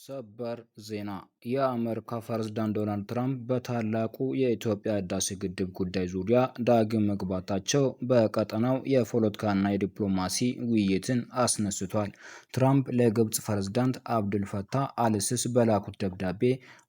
ሰበር ዜና! የአሜሪካ ፕሬዝዳንት ዶናልድ ትራምፕ በታላቁ የኢትዮጵያ ህዳሴ ግድብ ጉዳይ ዙሪያ ዳግም መግባታቸው በቀጠናው የፖለቲካና የዲፕሎማሲ ውይይትን አስነስቷል። ትራምፕ ለግብፅ ፕሬዝዳንት አብዱል ፈታህ አልሲሲ በላኩት ደብዳቤ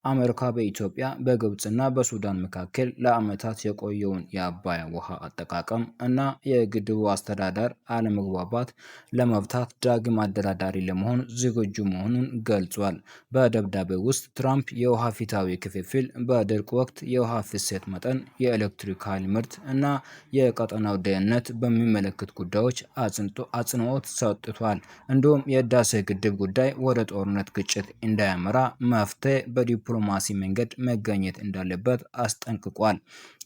አሜሪካ በኢትዮጵያ፣ በግብፅና በሱዳን መካከል ለዓመታት የቆየውን የአባይ ውሃ አጠቃቀም እና የግድቡ አስተዳደር አለመግባባት ለመፍታት ዳግም አደራዳሪ ለመሆን ዝግጁ መሆኑን ገልጿል። በደብዳቤው ውስጥ ትራምፕ የውሃ ፍትሃዊ ክፍፍል፣ በድርቅ ወቅት የውሃ ፍሰት መጠን፣ የኤሌክትሪክ ኃይል ምርት እና የቀጠናው ደህንነት በሚመለከት ጉዳዮች አጽንዖት ሰጥቷል። እንዲሁም የህዳሴ ግድብ ጉዳይ ወደ ጦርነት ግጭት እንዳያመራ መፍትሄ በዲፕሎማሲ መንገድ መገኘት እንዳለበት አስጠንቅቋል።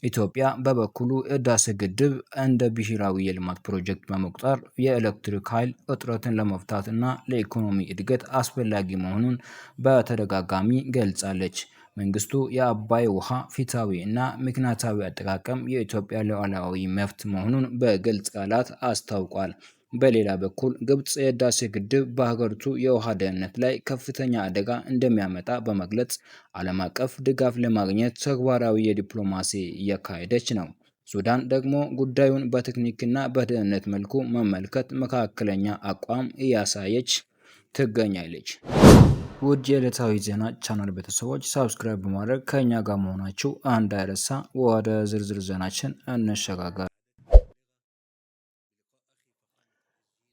ኢትዮጵያ በበኩሉ ህዳሴ ግድብ እንደ ብሔራዊ የልማት ፕሮጀክት በመቁጠር የኤሌክትሪክ ኃይል እጥረትን ለመፍታት እና ለኢኮኖሚ እድገት አስፈላጊ መሆኑን በተደጋጋሚ ገልጻለች። መንግስቱ የአባይ ውሃ ፍትሃዊ እና ምክንያታዊ አጠቃቀም የኢትዮጵያ ሉዓላዊ መብት መሆኑን በግልጽ ቃላት አስታውቋል። በሌላ በኩል ግብፅ የህዳሴ ግድብ በሀገሪቱ የውሃ ደህንነት ላይ ከፍተኛ አደጋ እንደሚያመጣ በመግለጽ ዓለም አቀፍ ድጋፍ ለማግኘት ተግባራዊ የዲፕሎማሲ እያካሄደች ነው። ሱዳን ደግሞ ጉዳዩን በቴክኒክና በደህንነት መልኩ መመልከት መካከለኛ አቋም እያሳየች ትገኛለች። ውድ የዕለታዊ ዜና ቻናል ቤተሰቦች፣ subscribe በማድረግ ከእኛ ጋር መሆናችሁ እንዳይረሳ። ወደ ዝርዝር ዜናችን እንሸጋገር።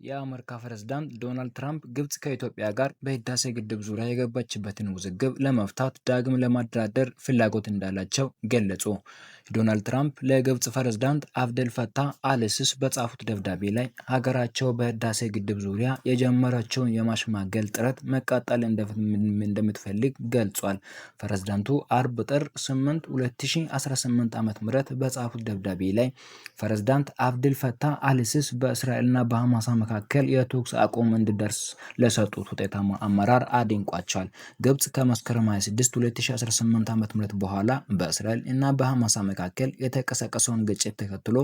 የአሜሪካ ፕሬዝዳንት ዶናልድ ትራምፕ ግብፅ ከኢትዮጵያ ጋር በህዳሴ ግድብ ዙሪያ የገባችበትን ውዝግብ ለመፍታት ዳግም ለማደራደር ፍላጎት እንዳላቸው ገለጹ። ዶናልድ ትራምፕ ለግብፅ ፕሬዝዳንት አብደል ፈታህ አልሲሲ በጻፉት ደብዳቤ ላይ ሀገራቸው በህዳሴ ግድብ ዙሪያ የጀመረችውን የማሸማገል ጥረት መቀጠል እንደምትፈልግ ገልጿል። ፕሬዝዳንቱ አርብ ጥር 8 2018 ዓ.ም በጻፉት ደብዳቤ ላይ ፕሬዝዳንት አብደል ፈታህ አልሲሲ በእስራኤልና በሐማስ መካከል የተኩስ አቁም እንዲደርስ ለሰጡት ውጤታማ አመራር አድንቋቸዋል። ግብፅ ከመስከረም 26 2018 ዓ.ም በኋላ በእስራኤል እና በሐማስ መካከል የተቀሰቀሰውን ግጭት ተከትሎ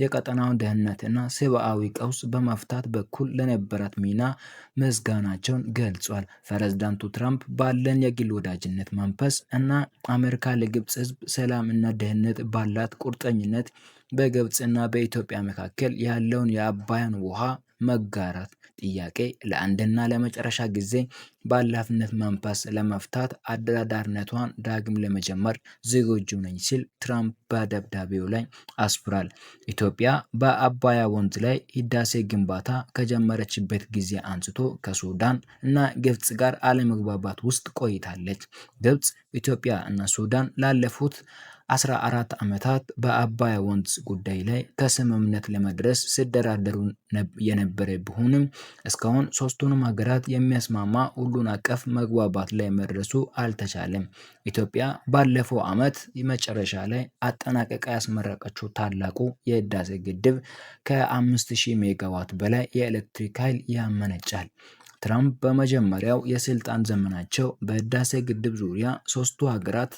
የቀጠናውን ደህንነት እና ሰብአዊ ቀውስ በመፍታት በኩል ለነበራት ሚና ምስጋናቸውን ገልጿል። ፕሬዝዳንቱ ትራምፕ ባለን የግል ወዳጅነት መንፈስ እና አሜሪካ ለግብፅ ሕዝብ ሰላም እና ደህንነት ባላት ቁርጠኝነት በግብፅና በኢትዮጵያ መካከል ያለውን የአባይን ውሃ መጋራት ጥያቄ ለአንድና ለመጨረሻ ጊዜ በኃላፊነት መንፈስ ለመፍታት አደራዳሪነቷን ዳግም ለመጀመር ዝግጁ ነኝ ሲል ትራምፕ በደብዳቤው ላይ አስፍሯል። ኢትዮጵያ በአባያ ወንዝ ላይ ህዳሴ ግንባታ ከጀመረችበት ጊዜ አንስቶ ከሱዳን እና ግብፅ ጋር አለመግባባት ውስጥ ቆይታለች። ግብፅ፣ ኢትዮጵያ እና ሱዳን ላለፉት 14 ዓመታት በአባይ ወንዝ ጉዳይ ላይ ከስምምነት ለመድረስ ሲደራደሩ የነበረ ቢሆንም እስካሁን ሶስቱንም ሀገራት የሚያስማማ ሁሉን አቀፍ መግባባት ላይ መድረሱ አልተቻለም። ኢትዮጵያ ባለፈው ዓመት መጨረሻ ላይ አጠናቀቃ ያስመረቀችው ታላቁ የህዳሴ ግድብ ከ5000 ሜጋዋት በላይ የኤሌክትሪክ ኃይል ያመነጫል። ትራምፕ በመጀመሪያው የስልጣን ዘመናቸው በህዳሴ ግድብ ዙሪያ ሶስቱ ሀገራት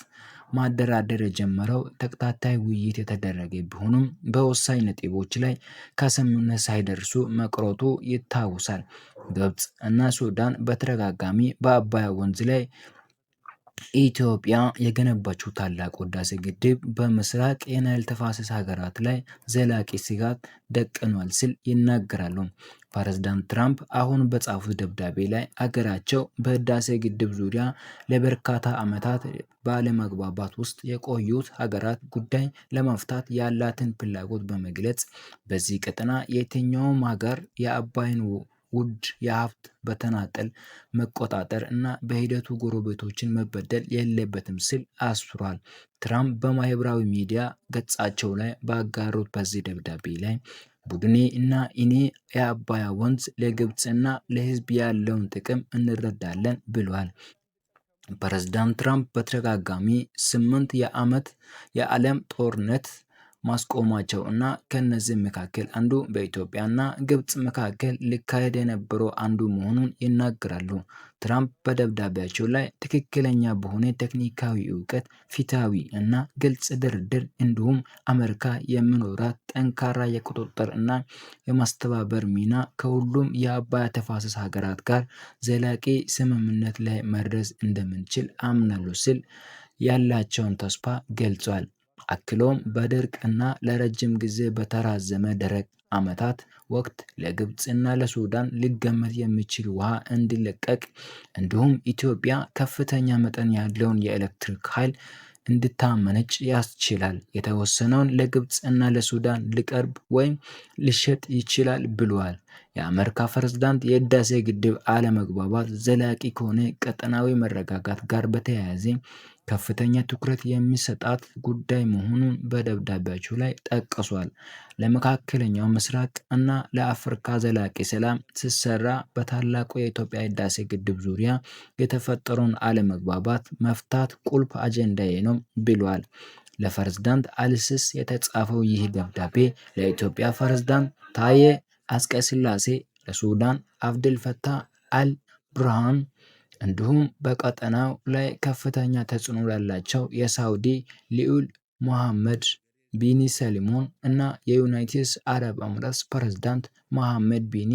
ማደራደር የጀመረው ተከታታይ ውይይት የተደረገ ቢሆንም በወሳኝ ነጥቦች ላይ ከስምምነት ሳይደርሱ መቅረቱ ይታወሳል። ግብፅ እና ሱዳን በተደጋጋሚ በአባይ ወንዝ ላይ ኢትዮጵያ የገነባችው ታላቁ ህዳሴ ግድብ በምስራቅ የናይል ተፋሰስ ሀገራት ላይ ዘላቂ ስጋት ደቅኗል ሲል ይናገራሉ። ፕሬዝዳንት ትራምፕ አሁን በጻፉት ደብዳቤ ላይ አገራቸው በህዳሴ ግድብ ዙሪያ ለበርካታ ዓመታት ባለመግባባት ውስጥ የቆዩት ሀገራት ጉዳይ ለመፍታት ያላትን ፍላጎት በመግለጽ በዚህ ቀጠና የትኛውም ሀገር የአባይን ውድ የሀብት በተናጠል መቆጣጠር እና በሂደቱ ጎረቤቶችን መበደል የለበትም ሲል አስፍሯል። ትራምፕ በማህበራዊ ሚዲያ ገጻቸው ላይ ባጋሩት በዚህ ደብዳቤ ላይ ቡድኔ እና እኔ የአባያ ወንዝ ለግብፅና ለሕዝብ ያለውን ጥቅም እንረዳለን ብሏል። ፕሬዝዳንት ትራምፕ በተደጋጋሚ 8 የዓመት የዓለም ጦርነት ማስቆማቸው እና ከነዚህ መካከል አንዱ በኢትዮጵያና ግብጽ መካከል ሊካሄድ የነበረው አንዱ መሆኑን ይናገራሉ። ትራምፕ በደብዳቤያቸው ላይ ትክክለኛ በሆነ ቴክኒካዊ እውቀት፣ ፍትሃዊ እና ግልጽ ድርድር እንዲሁም አሜሪካ የሚኖራት ጠንካራ የቁጥጥር እና የማስተባበር ሚና ከሁሉም የአባይ ተፋሰስ ሀገራት ጋር ዘላቂ ስምምነት ላይ መድረስ እንደምንችል አምናለሁ ሲል ያላቸውን ተስፋ ገልጿል። አክሎም በድርቅ እና ለረጅም ጊዜ በተራዘመ ደረቅ ዓመታት ወቅት ለግብፅና ለሱዳን ሊገመት የሚችል ውሃ እንዲለቀቅ እንዲሁም ኢትዮጵያ ከፍተኛ መጠን ያለውን የኤሌክትሪክ ኃይል እንድታመነጭ ያስችላል። የተወሰነውን ለግብፅ እና ለሱዳን ሊቀርብ ወይም ሊሸጥ ይችላል ብለዋል። የአሜሪካ ፕሬዝዳንት የህዳሴ ግድብ አለመግባባት ዘላቂ ከሆነ ቀጠናዊ መረጋጋት ጋር በተያያዘ ከፍተኛ ትኩረት የሚሰጣት ጉዳይ መሆኑን በደብዳቤያቸው ላይ ጠቅሷል። ለመካከለኛው ምስራቅ እና ለአፍሪካ ዘላቂ ሰላም ሲሰራ በታላቁ የኢትዮጵያ ህዳሴ ግድብ ዙሪያ የተፈጠረውን አለመግባባት መፍታት ቁልፍ አጀንዳዬ ነው ብሏል። ለፕሬዝዳንት አልሲሲ የተጻፈው ይህ ደብዳቤ ለኢትዮጵያ ፕሬዝዳንት ታዬ አጽቀሥላሴ፣ ለሱዳን አብደል ፈታህ አል ቡርሃን እንዲሁም በቀጠናው ላይ ከፍተኛ ተጽዕኖ ላላቸው የሳውዲ ልዑል ሞሐመድ ቢን ሰልማን እና የዩናይትድ አረብ ኤምሬትስ ፕሬዝዳንት መሐመድ ቢን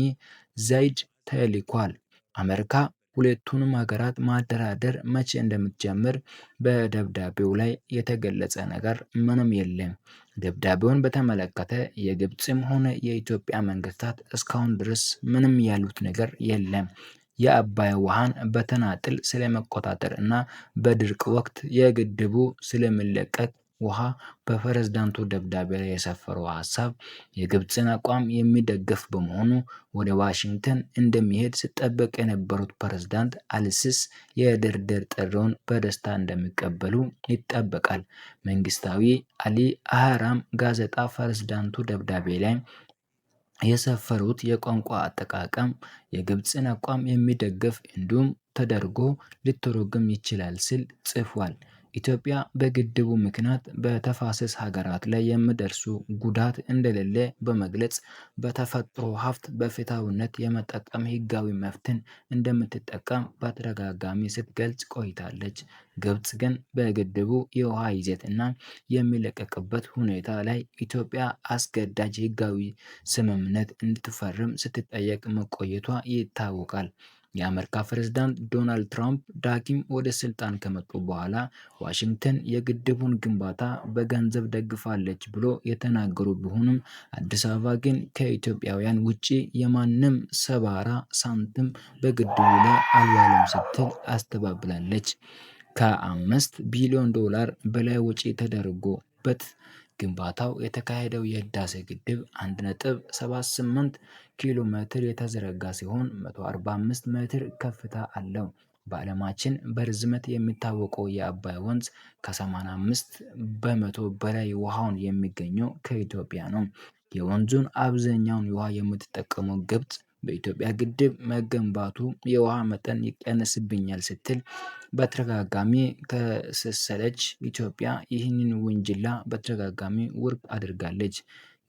ዛይድ ተልኳል። አሜሪካ ሁለቱንም ሀገራት ማደራደር መቼ እንደምትጀምር በደብዳቤው ላይ የተገለጸ ነገር ምንም የለም። ደብዳቤውን በተመለከተ የግብፅም ሆነ የኢትዮጵያ መንግስታት እስካሁን ድረስ ምንም ያሉት ነገር የለም። የአባይ ውሃን በተናጥል ስለመቆጣጠር እና በድርቅ ወቅት የግድቡ ስለሚለቀቅ ውሃ በፕሬዝዳንቱ ደብዳቤ ላይ የሰፈረው ሀሳብ የግብፅን አቋም የሚደግፍ በመሆኑ ወደ ዋሽንግተን እንደሚሄድ ሲጠበቅ የነበሩት ፕሬዝዳንት አልሲሲ የድርድር ጥሪውን በደስታ እንደሚቀበሉ ይጠበቃል። መንግስታዊ አሊ አህራም ጋዜጣ ፕሬዝዳንቱ ደብዳቤ ላይ የሰፈሩት የቋንቋ አጠቃቀም የግብፅን አቋም የሚደግፍ እንዲሁም ተደርጎ ሊተረጎም ይችላል ሲል ጽፏል። ኢትዮጵያ በግድቡ ምክንያት በተፋሰስ ሀገራት ላይ የሚደርሱ ጉዳት እንደሌለ በመግለጽ በተፈጥሮ ሀብት በፍትሃዊነት የመጠቀም ህጋዊ መብትን እንደምትጠቀም በተደጋጋሚ ስትገልጽ ቆይታለች። ግብጽ ግን በግድቡ የውሃ ይዘት እና የሚለቀቅበት ሁኔታ ላይ ኢትዮጵያ አስገዳጅ ህጋዊ ስምምነት እንድትፈርም ስትጠየቅ መቆየቷ ይታወቃል። የአሜሪካ ፕሬዝዳንት ዶናልድ ትራምፕ ዳግም ወደ ስልጣን ከመጡ በኋላ ዋሽንግተን የግድቡን ግንባታ በገንዘብ ደግፋለች ብሎ የተናገሩ ቢሆንም አዲስ አበባ ግን ከኢትዮጵያውያን ውጪ የማንም ሰባራ ሳንቲም በግድቡ ላይ አልዋለም ስትል አስተባብላለች። ከ5 ቢሊዮን ዶላር በላይ ወጪ ተደርጎበት ግንባታው የተካሄደው የህዳሴ ግድብ 1.78 ኪሎ ሜትር የተዘረጋ ሲሆን 145 ሜትር ከፍታ አለው። በዓለማችን በርዝመት የሚታወቀው የአባይ ወንዝ ከ85% በላይ ውሃውን የሚገኘው ከኢትዮጵያ ነው። የወንዙን አብዛኛውን ውሃ የምትጠቀመው ግብጽ በኢትዮጵያ ግድብ መገንባቱ የውሃ መጠን ይቀንስብኛል ስትል በተደጋጋሚ ከሰሰለች ኢትዮጵያ ይህንን ውንጀላ በተደጋጋሚ ውድቅ አድርጋለች።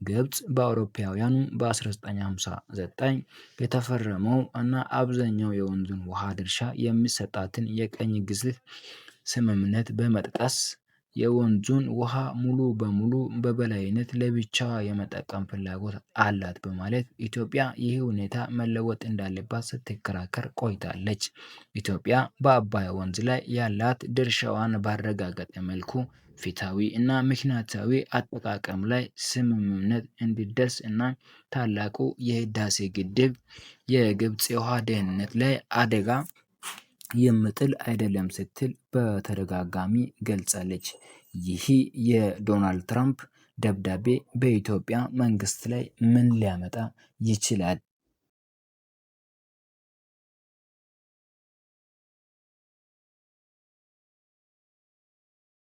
ግብጽ በአውሮፓውያኑ በ1959 የተፈረመው እና አብዛኛው የወንዙን ውሃ ድርሻ የሚሰጣትን የቅኝ ግዛት ስምምነት በመጥቀስ የወንዙን ውሃ ሙሉ በሙሉ በበላይነት ለብቻዋ የመጠቀም ፍላጎት አላት በማለት ኢትዮጵያ ይህ ሁኔታ መለወጥ እንዳለባት ስትከራከር ቆይታለች። ኢትዮጵያ በአባይ ወንዝ ላይ ያላት ድርሻዋን ባረጋገጠ መልኩ ፍትሃዊ እና ምክንያታዊ አጠቃቀም ላይ ስምምነት እንዲደርስ እና ታላቁ የህዳሴ ግድብ የግብጽ የውሃ ደህንነት ላይ አደጋ የሚጥል አይደለም ስትል በተደጋጋሚ ገልጻለች። ይህ የዶናልድ ትራምፕ ደብዳቤ በኢትዮጵያ መንግስት ላይ ምን ሊያመጣ ይችላል?